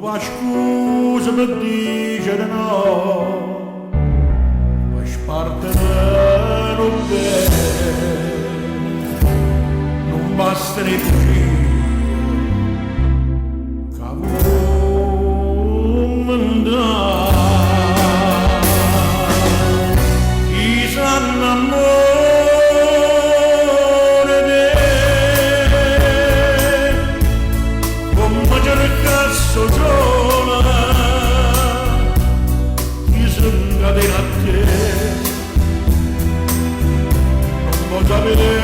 Truvà scusa pe dicere no, pe spartere nu bene, nun bastano 'e bugie ca vuò 'nventà. Chi s'annammora 'e te, comme cercasse 'o sole, chi se 'ncatena a te, nun po' sapè.